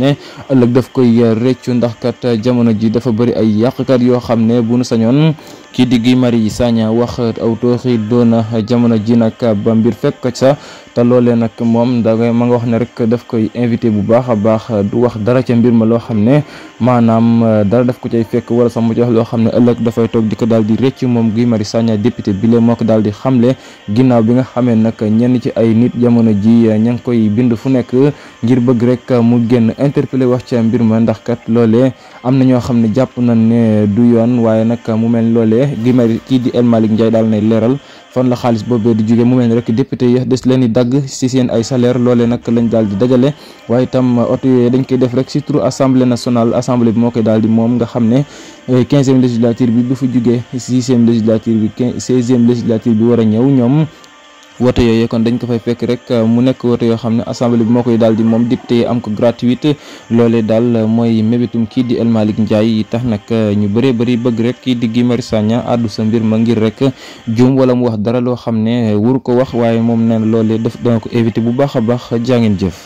ne ëllëg daf koy réccu ndax kat jamono ji dafa bëri ay yàqkat yoo xam ne bu nu sañoon kii di Guy Marius Sagna wax aw tooxi doona jamono ji nag ba mbir fekk sa te loolee nag moom da ma nga wax ne rek daf koy invité bu baax a baax du wax dara ca mbir ma loo xam ne maanaam dara daf ko cay fekk wala sax mu ci wax loo xam ne ëllëg dafay toog di ko daal di réccu moom Guy Marius Sagna député bi lee moo ko daal di xamle ginnaaw bi nga xamee nag ñenn ci ay nit jamono ji ña ngi koy bind fu nekk ngir bëgg rek mu génn interpellé wax ca mbir ma ndax kat loolee am na ñoo xam ne jàpp nañ ne du yoon waaye nag mu mel loolee Guy Marius kii di El Malick Ndiaye daal nay leeral fan la xaalis boobee di jóge mu mel ni rek député yi des leen di dagg ci seen ay salaire loolee nag lañ daal di dajale waaye itam oto yooyu dañ koy def rek ci turu assemblée nationale assemblée bi moo koy daal di moom nga xam ne 15e législature bi bu fi jógee 6e législature bi 16e législature bi war a ñëw ñoom woto yooyu kon dañ ko fay fekk rek mu nekk woto yoo xam ne assemblée bi moo koy daal di moom député yi am ko gratuite loolee daal mooy mébétum kii di El Malick Ndiaye tax nag ñu bëree bëri bëgg rek kii di Guy Marius Sagna àddu sa mbir ma ngir rek juum wala mu wax dara loo xam ne waru ko wax waaye moom nee na loolee dana ko éviter bu baax a baax jaa ngeen jëf.